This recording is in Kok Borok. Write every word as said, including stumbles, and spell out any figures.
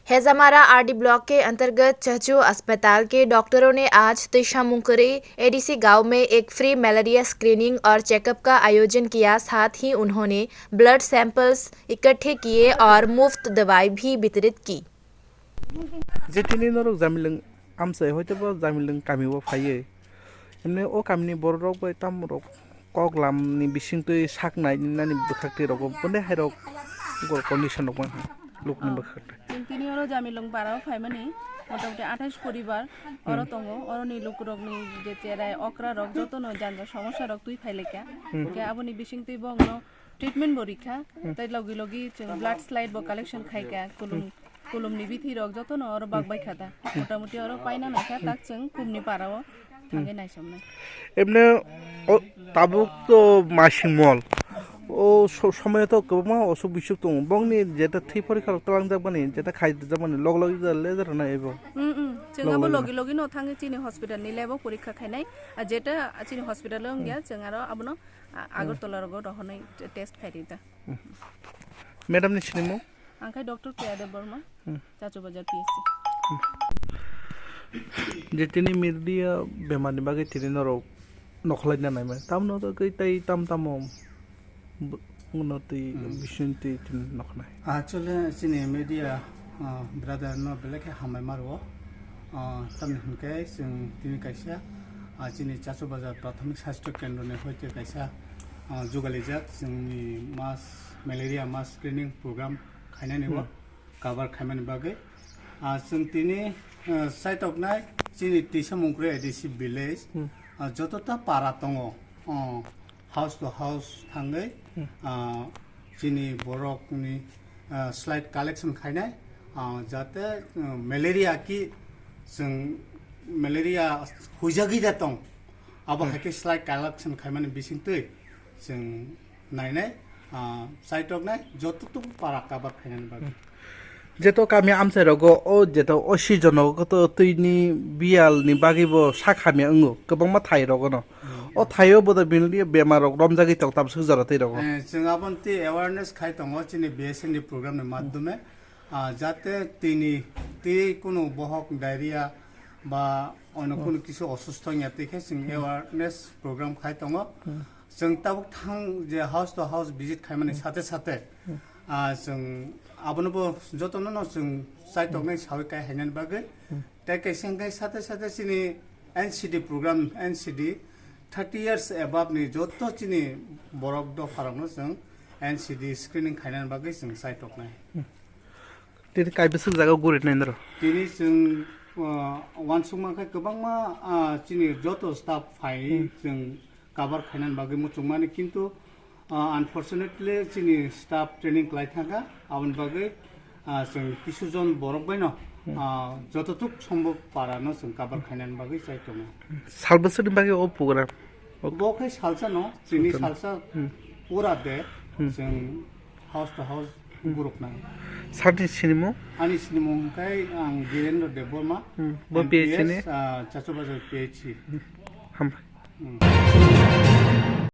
हेजामारा RD block के अंतर्गत चहचू अस्पताल के डॉक्टरों ने आज तिशा मुंगकरी एडीसी गांव में एक फ्री मलेरिया स्क्रीनिंग और चेकअप का आयोजन किया। साथ ही उन्होंने ब्लड सैंपल्स इकट्ठे किए और मुफ्त दवाई भी वितरित की। Je tini norok Jamilung amchai hoite bo Jamilung kami o phaiwi, emne o kamini borok rok bai tamo rok kok lam ni bising twi sak nai nani bwkhak twi rogo bondai hai rok gor condition rok mangha luk ni bwkhak twi. Chwng tini oro Jamilung para o phaimani motamoti athais poribar oro tongo, oro ni luk rok ni je cherai okra rok joto no janja somosya rok twi phai laikha. Hwnkhe aboni bising twi bongno treatment bo rikha, tei logi logi chwng blood slide bo collection khaikha, kulum, kulum ni bithi rok joto no oro bak bai kha ta. Motamoti oro paina naikha tak chwng kumni para o thangwi naisamnai. Emne o tabuk to masing mol. O so-, somoyo to kwbangma osuk bisuk tongo. Bongni jeta thwi porikha rok twlangjak bani, jeta khaijak bani, log log jale jara na ebo. Mm, mm. Chwng abo logi logi no thangwi chini hospital ni lab o porikha khainai. A jeta chini hospital o wngya, chwng aro abono A-, Agartala rogo rohornai te-, test khairi ta. Madam ni sinimung? Ang khai Doctor K R Debbarma, Chachu Bazar P S C. Je tini media bemar ni bagwi tini norok nokhlai na naimani. Tamno to kai tai tam tamo b-, uno twi bising twi tini nokhnai. Actually, chini media, ah, brother no belai khe hambai ma rwo. Ah, tamni hwnkhe chwng tini kaisa, ah, chini Chachu Bazar Prathamik Sastho Kendro ni hoite kaisa, ah, jugalijak chwngni mass, malaria mass screening program khainani o cover khaimani bagwi. Ah, chwng tini, ah, saitoknai chini Tisa Mungkre A D C village, ah, joto ta para tongo, ah, house to house thangwi, ah, chini borokni, ah, slide collection khainai, ah, jate, ah, malaria ki chwng malaria huijagwi da tong, abo hai khe slide collection khaimani bisingtwi chwng nainai, ah, saitoknai joto tuk para cover khainani bagwi. Jeto kami amchai rogo o jeto o season o to twini biyal ni bagwi bo sak hamya wngo kwbangma thai rogo no. O thaio bodo bini bemar rok romjagwi tong tam swk jora tei rogo. Eh, chwng aboni twi awareness khai tongo chini B S N ni program ni madhyome. Ah, jate twini twi kunu bohok diarrhea ba ono kunu kisu osustho wngya twi khe chwng awareness program khai tongo. Chwng tabuk thang je house to house visit khaimani sate sate, ah, chwng abono bo jotono no chwng chaitoknai sawi kai hainani bagwi. Tei kaisa hwnkhe sate sate chini N C D program, N C D thirty years above ni joto chini borok dopharokno chwng N C D screening khainani bagwi chwng chaitoknai. Tini kaibwswk jaga guri nai noro? Tini chwng, ah, uansukma khe kwbangma, ah, chini joto staff phai chwng cover khainani bagwi muchungmani, kintu, ah, unfortunately chini staff training khlai thangkha, aboni bagwi, ah, chwng kisu jon borok baino, ah, jototuk sombhob para no chwng cover khainani bagwi chai tongo. Sal bwswkni bagwi o program? Bo khe salsa no, chini salsa pura de chwng house to house guruknai. Sir ni sinimung? Ani sinimung khe ang Birendra Debbarma, bo M P S, P H C ni? Ah, Chachu Bazar P H C. Hambai.